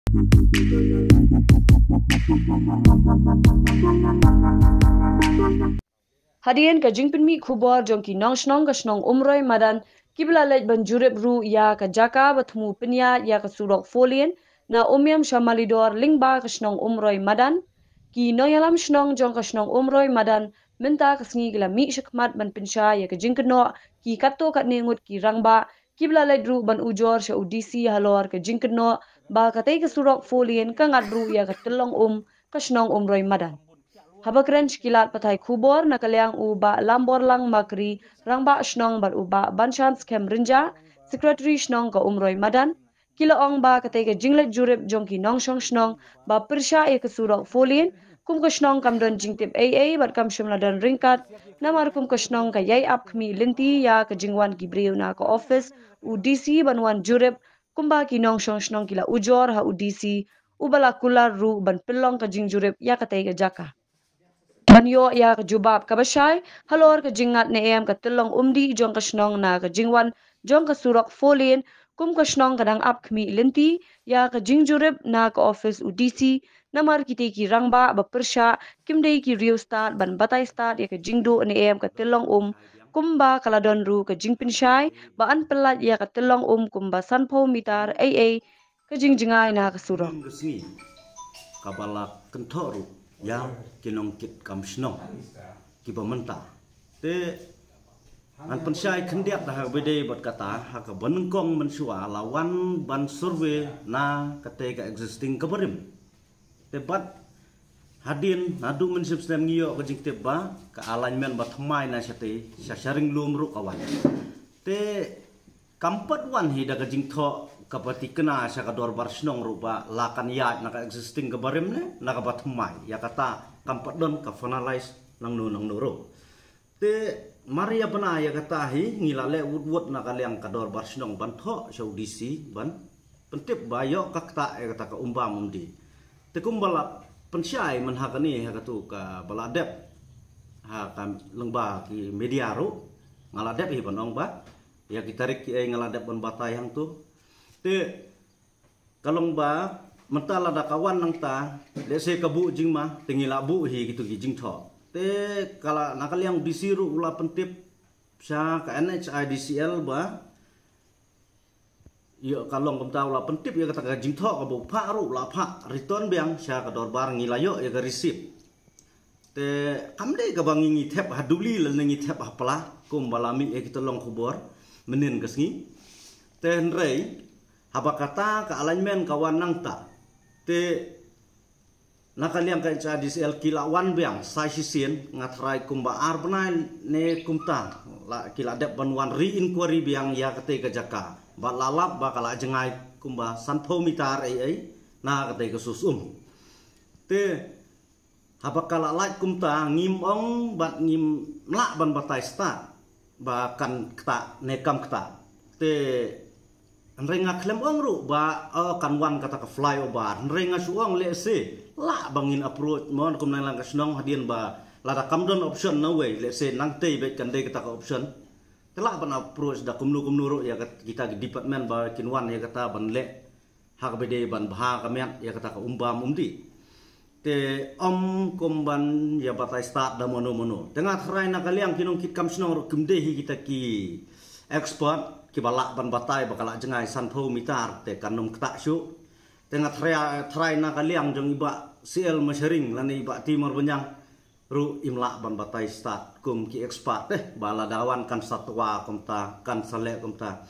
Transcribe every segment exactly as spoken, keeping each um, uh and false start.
Hadien ka jingpynmih khubor jong ki nongshnong ka shnong Umroi Madan, kiba la leit ban jurip ruh ïa ka jaka ba thmu pynïaid ïa ka surok four lane na Umiam sha Malidor lyngba ka shnong Umroi Madan. Ki nongïalam shnong jong ka shnong Umroi Madan mynta ka sngi ki la mih shakhmat ban pynshai ïa ka jingkynnoh ki katto katne ngut ki rangbah, kiba la leit ruh ban ujor sha u D C halor ka jingkynnoh ba katei ka surok four lane ka ngat ruh ïa ka tyllong um ka shnong Umroi Madan. Haba kren sha ki lad pathai khubor na ka liang u Bah Lamborlang Makri, rangbah shnong, bad u Bah Bansan Skhem Rynjah, secretary shnong ka Umroi Madan, ki la ong ba katei ka jingleit jurip jong ki nongshong shnong ba pyrshah ïa ka surok four lane, kum ka shnong kam don jingtip ei ei bad kam shym la don ryngkat, namar kum ka shnong ka ïai ap khmih lynti ïa ka jingwan ki briew na ka office u D C ban wan jurip, kumba ki nongshong shnong ki la ujor ha u D C, uba la kular ruh ban pynlong ka jingjurip ïa katei ka jaka ban ïoh ïa ka jubab kaba shai halor ka jingngat ne em ka tyllong umdih jong ka shnong na ka jingwan jong ka surok four lane, kum ka shnong ka dang ap khmih lynti ïa ka jingjurip na ka office u D C, namar kitei ki rangbah ba pyrshah kim dei ki riew stad ban batai stad ïa ka jingduh ne em ka tyllong um, kumba ka la don ruh ka jingpynshai ba yn pyllait ïa ka tyllong um kumba sanphew mitar ei ei ka jingjngai na ka surok. Ka sngi kaba la kynthoh ruh ïa ki nongkitkam shnong kiba mynta. Te ngan pynshai khyndiat da ha kaba dei bad kata, ha kaba nyngkong mynshuwa la wan ban survey na katei ka existing ka barim. Te bad hadien naduh mynshem snem ngi ïoh ka jingtip ba ka alignment ba thymmai na shatei sha Sharing Lum ruh ka wan. Te kam pat wan hi da ka jingthoh kaba tikna sha ka dorbar shnong ruh ba la kan ïaid na ka existing ka barim ne na kaba thymmai. Ïa kata kam pat don ka finalize nangno nangno ruh. Te mar ïa bna ïa kata hi ngi la leh wut wut na ka liang ka dorbar shnong ban thoh sha u D C ban pyntip ba ïoh ka ktah ïa kata ka umbam umdih. Te kumba la pynshai mynha kane ha katu kaba la dep ha ka lyngba ki media ruh, nga la dep hi ban ong ba ïa ki tarik kiei nga la dep ban batai hangtu. Te ka long ba mynta lada ka wan nangta, lehse ka buh jingma te ngi la buh hi kitu ki jingthoh. Te ka la na ka liang D C ruh u la pyntip sha ka N H I D C L ba ïoh ka long kumta u la pyntip ïa kata ka jingthoh kaba u phah ruh u la phah return biang sha ka dorbar, ngi la ïoh ïa ka receipt. Te kam dei kaba ngi ngi thep ha duli lane ngi thep ha pla kumba la mih ïa kita long khubor mynnin ka sngi. Te hynrei haba kata ka alignment ka wan nangta, te na ka liang ka N H I D C L ki la wan biang sa shisien, nga tharai kumba ar bnai ne kumta la ki la dep ban wan re-inquiry biang ïa katei ka jaka. Bad la lap ba ka la jngai kumba sanphew mitar ei ei na katei ka sus um. Te haba ka la lait kumta ngim ong bad ngim lah ban batai stad ba kan ktah ne kam ktah. Te hynrei nga khlem ong ruh ba, oh, kan wan kata ka flyover. Hynrei nga shu ong lehse lah ba ngin approach mon kum nang lang ka shnong hadien ba lada kam don option na wei, lehse nangtei beit kan dei kata ka option. Te lah ban approach da kumno kumno ruh ïa kat-, kita ki department ba kin wan ïa kata ban leh ha kaba dei ban bha ka miat ïa kata ka umbam umdih. Te ym kum ban ïa batai stad da mano mano. Te nga tharai na ka liang ki nongkitkam shnong ruh kim dei hi kita ki expert kiba lah ban batai ba ka la jngai sanphew mitar te kan ym ktah shuh. Te nga tharai, tharai na ka liang jong i Bah C L Masharing lane i Bah T Marbaniang ruh im lah ban batai stad kum ki expert te ba lada wan kan sa twa kumta, kan sa leh kumta.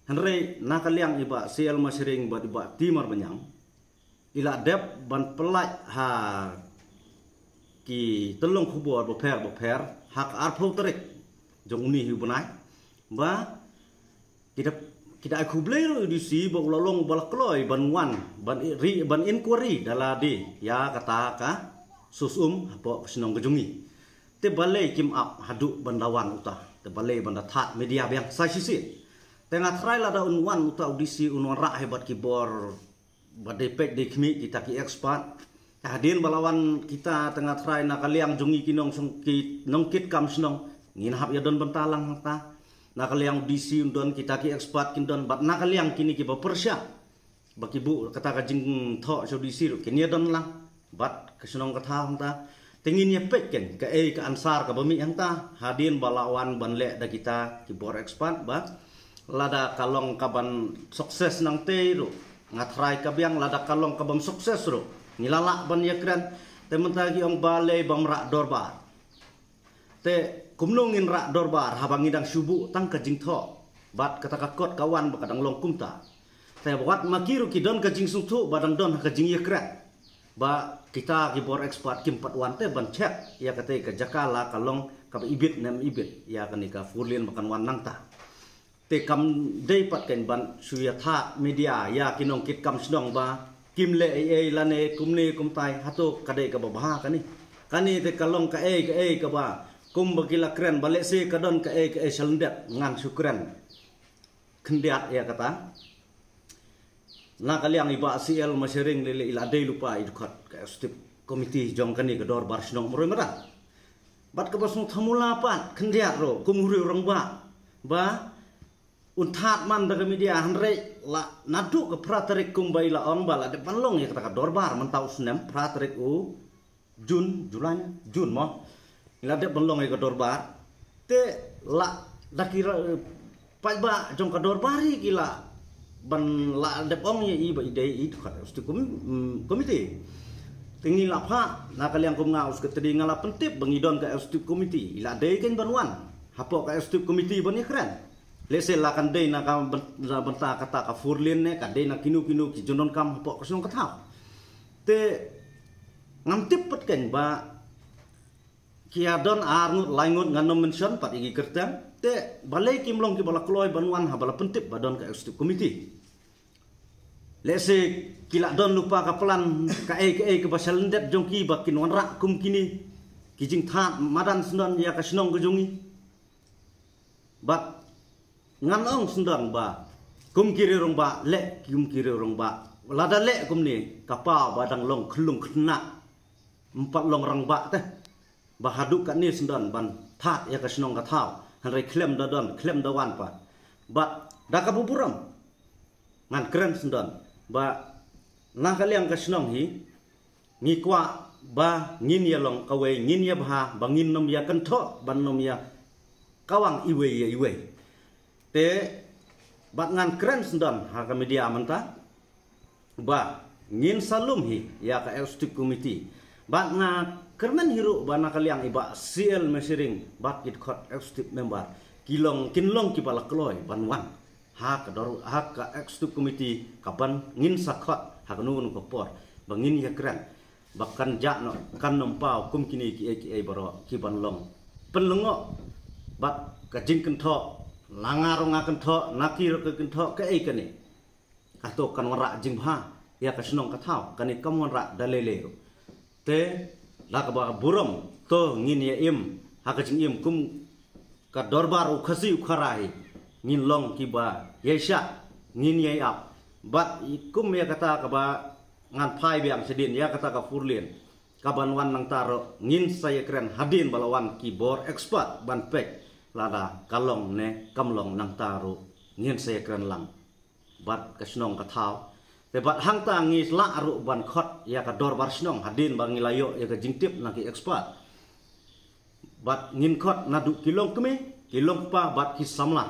Hynrei na ka liang i Bah C L Masharing bad i Bah T Marbaniang i la dep ban pyllait ha ki tyllong khubor bapher bapher ha ka arphew tarik jong une hi u bnai ba ki da, ki da ai khublei ruh ïa u D C ba u la long ba la kloi ban wan ban i-, ri-, ban inquiry da lade ïa kata ka sus um hapoh ka shnong ka jong ngi. Te balei kim ap haduh ban da wan uta, te balei ban da thad media biang sa shisien. Te nga tharai lada un wan uta u D C un wanrah hi bad ki bor ba dei peit dei khmih kita ki expert. Te hadien ba la wan kita te nga tharai na ka liang jong ngi ki nongshong ki nongkitkam shnong ngin hap ïa don bynta lang hangta. Na ka liang D C un don, kita ki expert kin don, bad na ka liang kine kiba pyrshah ba ki buh kata ka jingthoh sha u D C ruh kin ïa don lang bad ka shnong ka thaw hangta. Te ngin ïa peit kein kaei ka answer kaba mih hangta hadien ba la wan ban leh da kita ki bor expert ba lada ka long kaban success nangta ruh nga tharai ka biang, lada ka long kaban success ruh ngi la lah ban ïa kren. Te mynta ki ong balei bym rah dorbar. Te kumno ngin rah dorbar haba ngi dang shu buh tang ka jingthoh bad kata ka kot ka wan ba ka dang long kumta. Te wat ma ki ruh ki don ka jingsngewthuh ba dang don ha ka jingïakren ba kita ki bor expert kim pat wan te ban check ïa kata ka jaka la ka long kaba ibit ne em ibit ïa kane ka four lane ba kan wan nangta. Te kam dei pat kein ban shu ïa thad media ïa ki nongkitkam shnong ba kim leh ei ei lane kumne kumtai, hato ka dei kaba bha kane? Kane te ka long kaei kaei kaba kumba ki la kren ba lehse ka don kaei kaei shalyndet, ngan shu kren khyndiat ïa kata. Na ka liang i Bah C L Mashering lei lei i la dei lypa i dkhot ka executive committee jong kane ka dorbar shnong Umroi Madan. Bad kaba sngewthuh mula pat khyndiat ruh kum u riew rangbah ba un thad man da ka media, hynrei la naduh ka phra tarik kumba i la ong ba la dep ban long ïa kata ka dorbar mynta u snem phra tarik u June, July, June mo. I la dep ban long ïa ka dorbar. Te la da ki ra-, paidbah jong ka dorbar hi ki la ban la dep ong ïa i ba i dei i dkhot executive com-, mm, committee. Te ngi la phah na ka liang kum nga u secretary nga la pyntip ba ngi don ka executive committee. I la dei kein ban wan hapoh ka executive committee ban ïakren. Lehse la kan dei na ka byn-, na bynta kata ka four lane ne ka dei na kino kino ki jingdonkam hapoh ka shnong ka thaw. Te ngam tip pat kein ba ki ïa don ar ngut lai ngut ngan ym mention pat ïa ki kyrteng. Te balei kim long kiba la kloi ban wan haba la pyntip ba don ka executive committee. Lehse ki la don lypa ka plan kaei kaei kaba shalyndet jong ki ba kin wanrah kum kine ki jingthad madan syndon ïa ka shnong ka jong ngi. Bad ngan ong syndon ba kum ki riew rangbah leh kum ki riew rangbah. Lada leh kumne ka paw ba dang long khyllung khynnah, ym pat long rangbah te. Ba haduh katne syndon ban thad ïa ka shnong ka thaw, hynrei khlem da don khlem da wan pat. Bad da kaba burom ngan kren syndon ba na ka liang ka shnong hi ngi kwah ba ngin ïa long kawei, ngin ïa bha, ba ngin ym ïa kynthoh ban ym ïa kawang iwei ïa iwei. Te bad ngan kren syndon ha ka media mynta ba ngin sa lum hi ïa ka executive committee. Bad nga kyrmen hi ruh ba na ka liang i Bah C L Mashering bad ki dkhot executive member ki long kin long kiba la kloi ban wan ha ka dor ha ka executive committee kaban ngin sa khot ha kano kano ka por ba ngin ïakren ba kan jah noh kan ym paw kum kine kiei kiei baroh ki ban long pynlyngngoh bad ka jingkynthoh, la nga ruh nga kynthoh, na ki ruh ki kynthoh, kaei kane. Kato kan wanrah jingbha ïa ka shnong ka thaw, kane kam wanrah da lei lei ruh. Te la kaba burom to ngin ïa im ha ka jingim kum ka dorbar u Khasi u Khara hi, ngin long kiba ïaishah, ngin ïai ap. Bad i kum ïa kata kaba ngan phai biang shadien ïa kata ka four lane kaban wan nangta ruh ngin sa ïakren hadien ba la wan ki bor expert ban peit lada ka long ne kam long, nangta ruh ngin sa ïakren lang bad ka shnong ka thaw. Te bad hangta ngi lah ruh ban khot ïa ka dorbar shnong hadien ba ngi la ïoh ïa ka jingtip na ki expert. Bad ngin khot naduh ki longkmie, ki longkpa bad ki samla.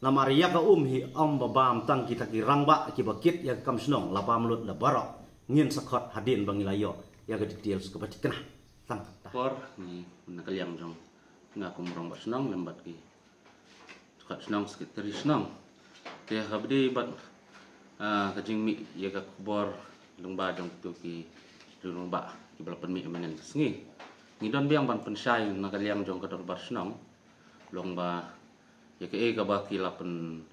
Namar ïa ka um hi ym ba bam tang kita ki rangbah kiba kit ïa ka kam shnong, la bam lut da baroh. Ngin sa khot hadien ba ngi la ïoh ïa ka details kaba thikna. Tang kata. Por ngi na ka liang jong nga kum u rangbah shnong lem bad ki dkhot shnong, secretary shnong. Te ha kaba ïadei bad, ah, ka jingmih ïa ka khubor lyngba jong kito ki riew rangbah kiba la pynmih mynhynnin ka sngi, ngi don biang ban pynshai na ka liang jong ka dorbar shnong lyngba ïa kaei kaba ki la pyn,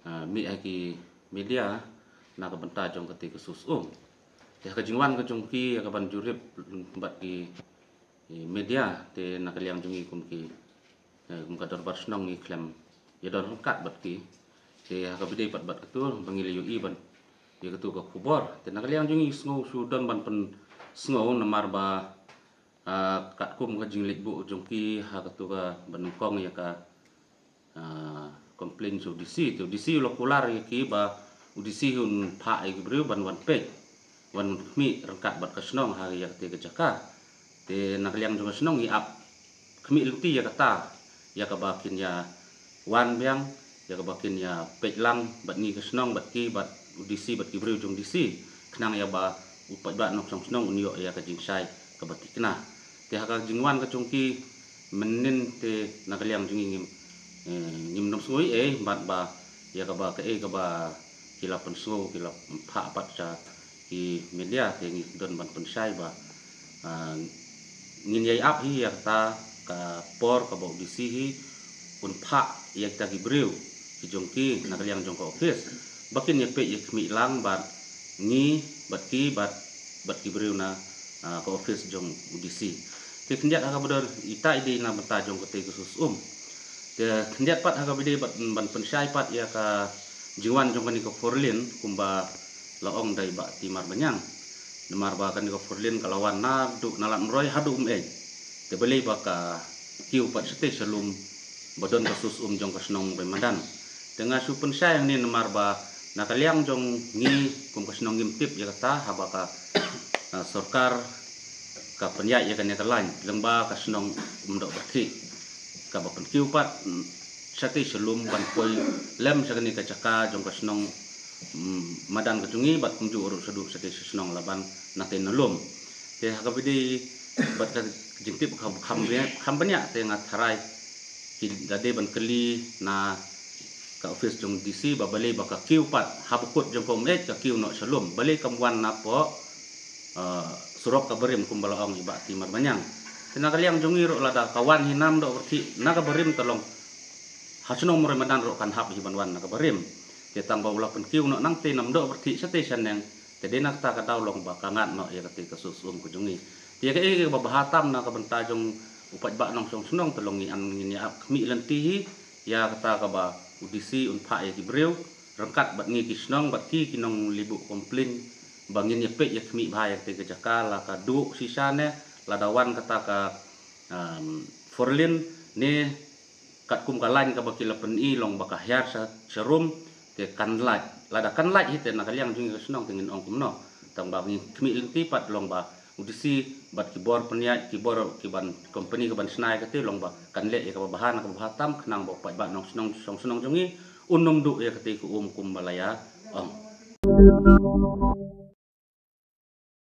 ah, mih ha ki media na ka bynta jong kata ka sus um. Te ha ka jingwan ka jong ki ïa kaban jurip bad ki, ki media, te na ka liang jong ngi kum ki, eh, kum ka dorbar shnong ngi khlem ïa don ryngkat bad ki. Te ha kaba ïadei pat bad kato ba ngi la ïohi ban ïa kato ka khubor, te na ka liang jong ngi sngew shu don ban pynsngew namar ba, ah, katkum ka jingleit buh jong ki ha kato kaba nyngkong ïa ka, ah, complain sha u D C, te u D C u la kular ïa ki ba u D C hi un phah ïa ki briew ban wan peit, wan khmih ryngkat bad ka shnong ha ïa kata ka jaka. Te na ka liang jong ka shnong ngi ap khmih lynti ïa kata, ïa kaba kin ïa wan biang, ïa kaba kin ïa peit lang bad ngi ka shnong bad ki, bad u D C bad ki briew jong D C, khnang ïa ba u paidbah nongshong shnong un ïoh ïa ka jingshai kaba thikna. Te ha ka jingwan ka jong ki mynnin te na ka liang jong ngi ngim, eh, ngim nym sngew ei ei bad ba ïa kaba kaei kaba ki la pynsngew, ki la phah pat sha ki media, te ngi don ban pynshai ba, ah, ngin ïai ap hi ïa kata ka por kaba u D C hi un phah ïa kita ki briew ki jong ki na ka liang jong ka office ba kin ïa peit ïa khmih lang bad ngi bad ki bad, bad ki briew na, ah, ka office jong u D C. Te khyndiat ha kaba dei ita i dei na bynta jong kata ka sus um. Te khyndiat pat ha kaba dei ban, ban pynshai pat ïa ka jingwan jong kane ka four lane kumba la ong da i Bah Timar Banyang. Namar ba kane ka four lane ka la wan naduh na Lad Umroi haduh Umeit. Te balei ba ka kiew pat shatei shalum ba don ka sus um jong ka shnong Umroi Madan. Te nga shu pynshai hangne namar ba na ka liang jong ngi kum ka shnong ngim tip ïa kata haba ka, ah, sorkar ka pynïaid ïa kane ka lain, lyngba ka shnong um doh byrthih kaba pynkiew pat, mm, shatei shalum ban poi lem sha kane ka jaka jong ka shnong, mm, Madan ka jong ngi bad kumjuh ruh shaduh shatei sha shnong Laban na tei na lum. Te ha kaba dei bad ka jingtip ka kham bniah, kham bniah te nga tharai ki da dei ban kylli na ka office jong D C ba balei ba ka kiew pat haba kut jong ka Umeit ka kiew noh shalum, balei kam wan napoh, eh, surok ka barim kumba la ong i Bah Timar Banyang. Te na ka liang jong ngi ruh lada ka wan hi nam doh byrthih na ka barim te long ha shnong Umroi Madan ruh kan hap hi ban wan na ka barim. Te tang ba u la pynkiew noh nangtei nam doh byrthih shatei shaneng, te dei na kata ka daw long ba ka ngat noh ïa katei ka sus um ka jong ngi. Te ïa kaei kaba bha tam na ka bynta jong u paidbah nongshong shnong te long ngi an ngin ïa ap khmih lynti hi ïa kata kaba u D C un phah ïa ki briew ryngkat bad ngi ki shnong bad ki ki nongleit buh complain ba ngin ïa peit ïa khmih bha ïa katei ka jaka, la ka duh shisha ne lada wan kata ka, um, four lane ne katkum ka lain kaba ki la pyni long ba ka hiar sha, sharum, te kan lait. Lada kan lait hi te na ka liang jong ngi ka shnong te ngin ong kumno. Tang ba ngi khmih lynti pat long ba u D C bad ki bor pynïaid, ki bor ki ban company ka ban shna ïa kata long ba kan leh ïa kaba bha na kaba bha tam khnang ba u paidbah nongshong, shong shnong jong ngi un nym duh ïa katei ka um kumba la ïa ong.